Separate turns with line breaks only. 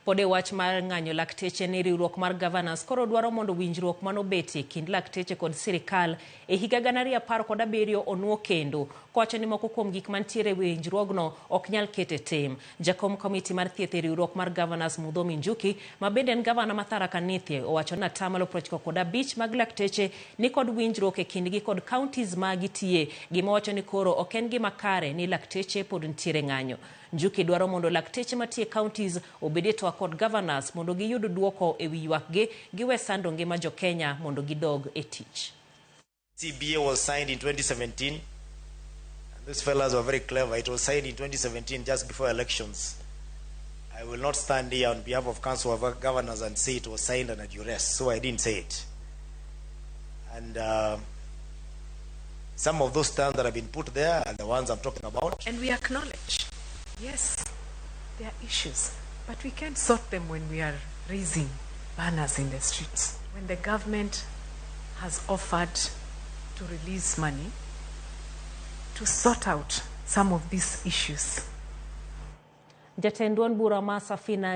Pod e wach mar ng'anyo lakteche ni riwruok mar Governors koro dwaro mondo winjruok manobetie kind lakteche kod sirikal e higa 2017 onuo kendo, kowacho ni moko kuom gik mantiere e winjruogno ok nyal ket e tim. Jakom komiti mar thieth e riwruok mar Governors Muthomi Njuki, ma bende en gavana ma Tharaka Nithi, owacho ni atamalo 95 mag lakteche ni kod winjruok e kindgi kod counties ma gitiye, gima owacho ni koro ok en gima kare ni lakteche pod nitiere ng'anyo. Njuki dwaro mondo lakteche matiye counties obed e twak kod governors mondo giyud duoko e wi ywakgi, giwe sando ngima jo Kenya mondo gidog e tich.
CBA was signed in 2017. And these fellows were very clever. It was signed in 2017, just before elections. I will not stand here on behalf of Council of Governors and say it was signed under duress, so I didn't say it. And some of those terms that have been put there are the ones I'm talking about.
And we acknowledge, yes, there are issues, but we can't sort them when we are raising banners in the streets. When the government has offered to release money to sort out some of these issues.
Jatend duond bura ma Safina.